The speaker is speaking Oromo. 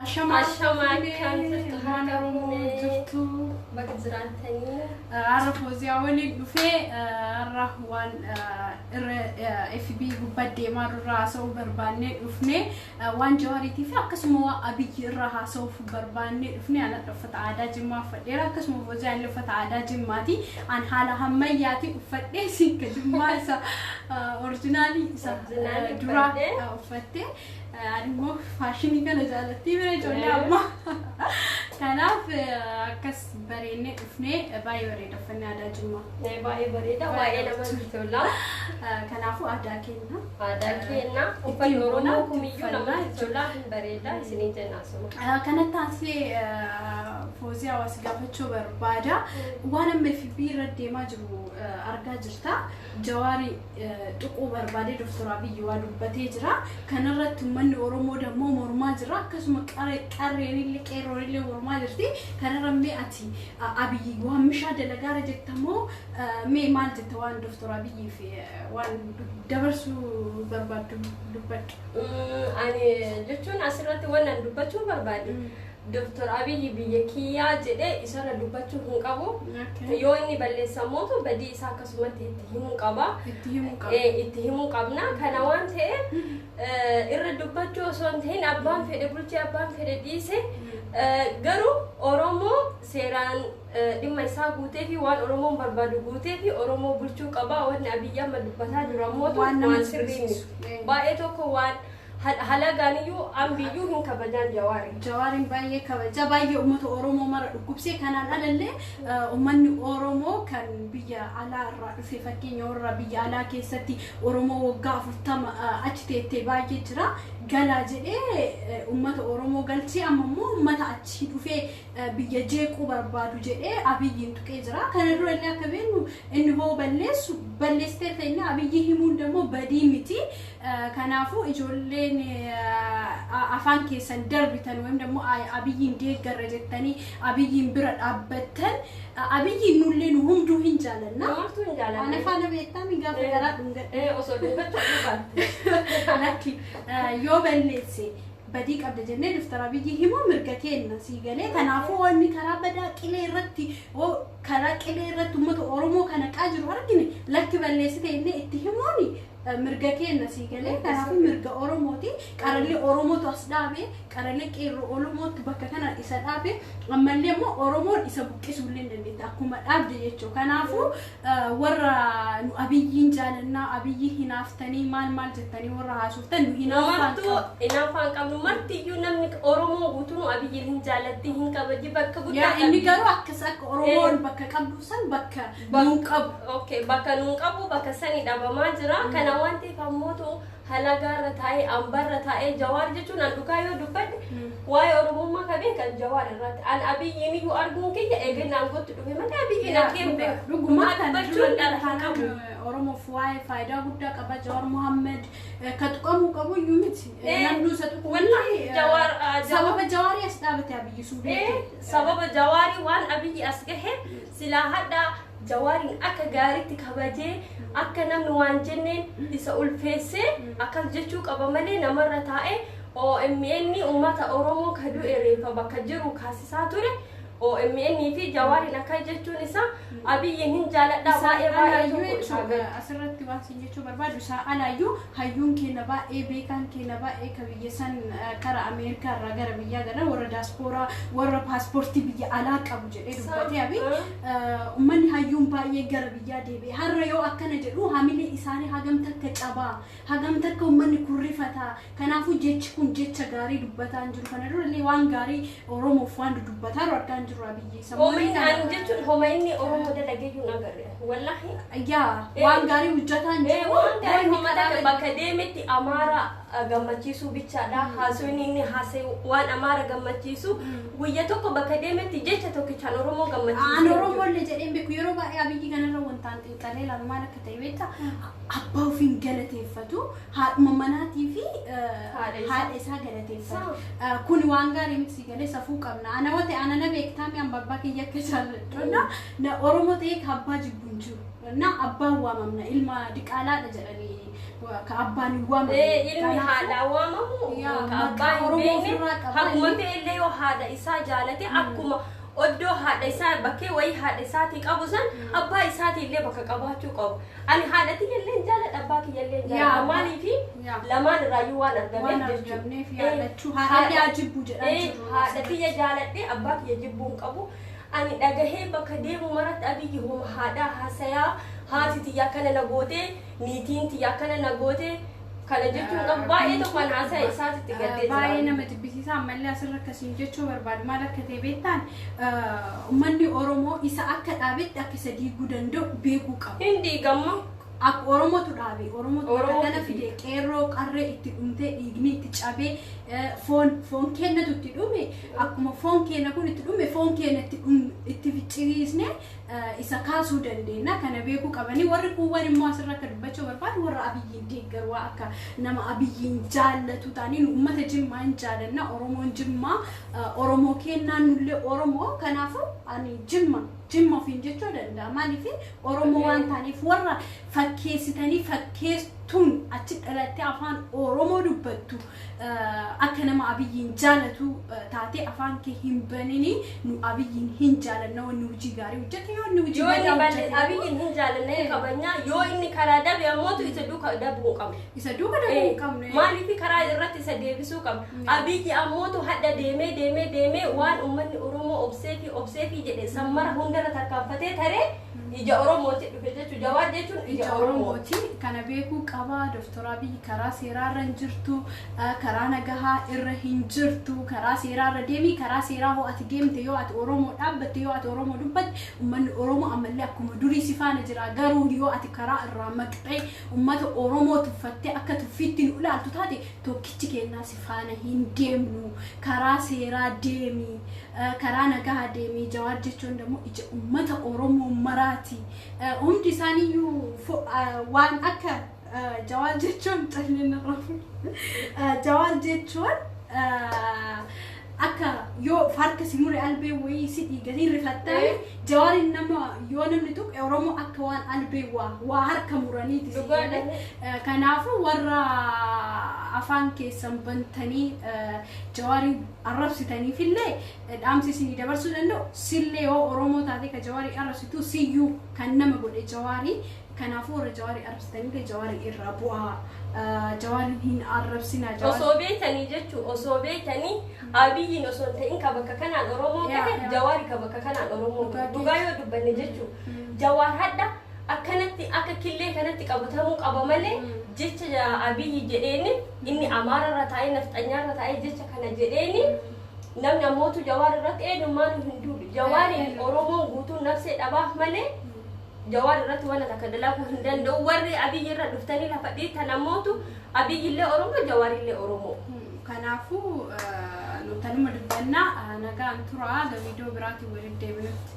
Ashamaa Ashamaa, akkam jirtu? Afaan Oromoo jirtu. Bakka jiraatanii. Har'a Fooziyaa waliin dhufee har'a waan irra FB gubbaa deemaa irraa haasa'uu barbaannee dhufne, waan Jawaariitii fi akkasuma waan Abiyyi irraa haasa'uuf barbaannee dhufne. Ana uffata aadaa Jimmaa uffadheera, akkasuma Fooziyaan illee uffata aadaa Jimmaati. An haala ammayyaatiin uffadhee, siinka Jimmaa isa original isa Original duraa uffadhee. Uffatte. Ani immoo faashinii kana jaallattii bira ijoollee ammaa. Kanaaf akkas bareennee dhufnee, baay'ee bareeda uffanni aadaa Jimmaa. Baay'ee bareeda, baay'ee namatti tola. Kanaafuu aadaa keenya. Aadaa keenya uffanni Oromoo kumiyyuu namatti tola, hin bareeda isiniin jenna asuma. Kanatti aansee Foozii hawaasa gaafachuu barbaada. Waan amma FB irra deemaa jiru argaa jirta. Jawaari tuquu barbaadee Doktor Abiyyi waa dubbatee jira. Kanarratti uummanni Oromoo dammoo mormaa jira. Akkasuma qarreen illee, qeerroon illee mormaa jirti. Kanarra mee ati Abiyyi waan mishaa dalagaara jettamoo, mee maal jetta? Waan Doktor Abiyyi fi waan dabarsuu barbaaddu dubbadhu. Ani jechuun asirratti waan dubbachuu barbaade, Doktor Abiyyi biyya kiyyaa jedhee isarra dubbachuu hin qabu. Yoo inni balleessan mootu badii isaa akkasumatti itti himuu qaba. Itti himuu qaba. Itti himuu qabna. Kana waan ta'eef irra dubbachuu osoo hin ta'in, abbaan fedhe bulchee, abbaan fedhe dhiise, garuu Oromoo seeraan dhimma isaa guutee fi waan Oromoon barbaadu guutee fi Oromoo bulchuu qaba. Wanni Abiyyi amma dubbataa jiru ammoo waan nama waan sirrii miti. jibbisiisu. Baay'ee tokko waan halagaaniyyuu ambiyyuu hin kabajaan Jawaari. Jawaariin baay'ee kabaja, baay'ee uummata Oromoo mara dhukkubsee. Kanaan alallee uummanni Oromoo kan biyya alaa irraa dhufe, fakkeenya warra biyya alaa keessatti Oromoo waggaa 40 achi teettee baay'ee jira. Galaa jedhee uummata Oromoo galchee, amma immoo uummata achi dhufee biyya jeequu barbaadu jedhee Abiyyiin tuqee jira. Kana dura illee akka beeknu inni hoo balleessu balleessitee ta'inna Abiyyi himuun immoo badii miti. Kanaafuu ijoolleen afaan keessan darbitan yookiin immoo Abiyyiin deeggarra jettanii Abiyyiin bira dhaabbattan, Abiyyiin nullee nu hunduu hin jaalanna. Namartuu hin jaalanne. Ana faana beektaa mi gaafa garaa dhungadhe. Osoo dubbachuu baatte. Lakki, yoo balleesse badii qabda jennee Doktor Abiyyi himuu mirga keenya sii galee. Kanaafuu wanni karaa badaa qilee irratti, karaa qilee irratti uummata Oromoo kana qaa jiru argine, lakki balleessite inni itti himuuni mirga keenya sii galee. Kanaafuu mirga Oromooti. Qarallee Oromootu as dhaabe, qarallee qeerroo Oromootu bakka kana isa dhaabe. Ammallee immoo Oromoon isa buqqisuu illee hin dandeetti akkuma dhaabde jechuudha. Kanaafuu warra nu Abiyyiin jaalannaa, Abiyyi hinaaftanii maal maal jettanii warra haasoftan, nu hinaaffaan Namartuu qabu. Hinaaffaan qabnu. Martiyyuu namni Oromoo guutuun Abiyyiin hin jaallatti, hin kabaji, bakka guddaa Yaa inni qabdi. garuu akkas akka Oromoon bakka qabdu san bakka nuun qabu. Okay, bakka nuun qabu bakka sani dhabamaa jira. Kana waan ta'eef ammootu halagaarra taa'ee, ambarra taa'ee Jawaar jechuun, an dhugaa yoo dubbadhe, waa'ee Oromummaa ka beekan Jawaar irratti. An Abiyyiin iyyuu arguun kiyya eegannaa aangootti dhufe malee Abiyyiin akka hin beeku. Dhugumaa kan Dubbachuun dhala hin qabu. Oromoof waa'ee faayidaa guddaa qaba Jawaar Mohammed, ka tuqamuu qabu iyyuu miti. Namni isa tuqu Wallahi Jawaar sababa Jawaarii as dhaabate Abiyyi suu beeku. Sababa Jawaarii waan Abiyyi as gahe. Silaa hadha Jawaariin akka gaariitti kabajee, akka namni waan jenneen isa ulfeessee akkas jechuu qaba malee, namarra taa'ee OMN uummata Oromoo ka du'e reeffa bakka jiru kaasisaa ture OMN fi Jawaariin akka jechuun isaa Abiyyiin hin jaaladha baay'ee baay'ee Alaayyuu tokko isaa jechuudha. Asirratti waan isin jechuu barbaadu, isaa alaayyuu hayyuun keenya baay'ee, beekaan keenya baay'ee ka biyya san kara Ameerikaa irraa gara biyyaa gara warra daaspooraa, warra paaspoortii biyya alaa qabu jedhee dubbatee Abiy, uummanni hayyuun baay'ee gara biyyaa deebi'e. Har'a yoo akkana jedhu hamilee isaanii hagam takka cabaa, hagam takka uummanni kun rifataa. Kanaafuu jechi kun jecha gaarii dubbataa hin jiru. Kana durallee waan gaarii Oromoof waan dudubbataa jiru argaa hin jiru Abiyyi. Homa inni ani jechuun homa inni Oromoo dalagee hin agarre. Wallahi. Yaa, waan gaarii hojjetaa hin jiru. Waan gaarii Wanni homa karaa takka bakka deemetti Amaara gammachiisuu bichaadha. Haasawni inni haasa'e waan Amaara gammachiisu. Guyya tokko bakka deemetti jecha tokkicha kan Oromoo gammachiisee. Aan Oromoo illee jedheen beeku yeroo baay'ee Abiyyi kanarra wantaan xiinxalee ilaalu maal akka ta'e beektaa? Abbaa ofiin galateeffatu, haadhuma manaatii fi haadha isaa galateeffatu. Kun waan gaarii miti, galee safuu qabna. Ana yoo ta'e ana na beektaa mi abbaa kiyya akka jaalladhu. Na Oromoo ta'ee ka abbaa jibbu hin jiru. Na abbaan waamamna, ilma diqaalaadha jedhanii ka abbaan hin waamamne. Ilmi haadhaan waamamu ka abbaa hin beekne haguma ta'ellee yoo haadha isaa jaalate, akkuma oddoo haadha isaa bakkee wayii haadha isaatii qabu san abbaa isaatii illee bakka qabaachuu qabu. Ani haadha kiyyallee hin jaaladha, abbaa kiyyallee hin jaaladha. Maaliifi lamaan irraayyuu waan argameef jechuudha. Haadha jibbuu jedhaa jiru. Haadha kiyya jaaladhee abbaa kiyya jibbuu hin qabu. Ani dhagahee bakka deemu maratti Abiyyi homa haadhaa haasayaa, haati tiyya akkana na gootee, niitiin tiyya akkana na gootee kana jechuun qabu. Baay'ee tokko an haasaya isaatitti gaddee jira. Baay'ee nama jibbisiisa. Ammallee asirra akkasiin jechuu barbaadu maal akka ta'e beektaan? Uummanni Oromoo isa akka dhaabetti akka isa diiguu danda'u beekuu qaba. Hin diigamma. Akka Oromootu dhaabe, Oromootu kana fide, qeerroo qarree itti dhumtee, dhiigni itti cabee, foon kennatu itti dhume. Akkuma foon kenna kun itti dhume, foon kenna itti ficcisiisne isa kaasuu dandeenya. Kana beekuu qabanii. Warri kuuwwan immoo asirra akka dubbachuu barbaadu, warra Abiyyiin deeggaru, akka nama Abiyyiin jaallatu ta'anii, nu uummata Jimmaa hin jaalanna. Oromoon Jimmaa Oromoo kennaan, nullee Oromoo. Kanaafuu ani Jimma Jimma ofiin jechuu danda'a. Maaliif? Oromoo waan taaneef. Warra fakkeessitanii fakkeesstuun achi dhalattee afaan Oromoo dubbattu, akka nama Abiyyiin jaalatu taatee afaan kee hin banini. Nu Abiyyiin hin jaalanna. Wanni hojii gaarii hojjete, yoo inni hojii Yoo inni badaa balle hojjete Abiyyiin hin jaalanne, hin kabajnaa. Yoo inni karaa dabe ammootu isa duuka dabuu hin qabnu. Isa duuka dabuu hin qabne. Maaliif? Karaa irratti isa deebisuu qabna. Abiyyi ammootu hadha deemee deemee deemee waan uummanni Oromoo obsee fi obsee fi jedhe sammara hundarra tarkaanfatee taree ija Oromooti dhufe jechuudha. Jawaar jechuun ija ija Oromooti. Oromooti. Kana beekuu qaba. Doktor Abiyyi karaa seeraa irra hin jirtu, karaa nagahaa irra hin jirtu. Karaa seeraa irra deemi. Karaa seeraa hoo ati deemte, yoo ati Oromoo dhaabbatte, yoo ati Oromoo dubbatte, uummanni Oromoo ammallee akkuma durii si faana jira. Garuu yoo ati karaa irraa maqxee uummata Oromoo tuffattee akka tuffiitti nu ilaaltu taate, tokkichi kennaa si faana hin deemnu. Karaa seeraa deemi, karaa nagahaa deemi. Jawaar jechuun immoo ija uummata Oromoo maraati. Hundi isaaniiyyuu waan akka Jawaar jechuun calleen Jawaar jechuun akka yoo harka si mure albee wayii si dhiigatiin rifattaa, Jawaariin nama yoo namni tuqe Oromoo akka waan albee waa harka muraniiti si Dhugaadha. jedhe. Kanaafuu warra afaan keessan bantanii Jawaarii arrabsitaniifillee dhaamsi isinii dabarsuu danda'u, sillee yoo Oromoo taate ka Jawaarii arrabsitu, siyyuu kan nama godhe Jawaarii. Kanaafuu warra Jawaarii arrabsitaniillee Jawaarii irraa bu'aa. Jawaariin hin arrabsinaa. Osoo beektanii jechuu, osoo beektanii Abiyyiin osoo hin ta'in ka bakka kanaan Oromoo Yaa, gahe yaa. Jawaari ka bakka kanaan Oromoo gahe. Dhugaa. Dhugaa yoo dubbanne jechuu, Jawaar hadha akkanatti akka killee kanatti qabatamuu qaba malee jecha Abiyyi jedheeni, inni Amaararra taa'ee, nafxanyaarra taa'ee jecha kana jedheeni, namni ammootu Jawaar irratti eenyummaan hin duulu. Jawaariin Oromoon guutuun nafsee dhabaaf malee Jawaar irratti waan takka dalaguu hin danda'u. Warri Abiyyi irra dhuftanii lafa dhiittan ammootu Abiyyillee Oromoo, Jawaarillee Oromoo. Kanaafuu nutanuma dubbannaa, nagaan turaa, viidiyoo biraatiin walitti deebinutti.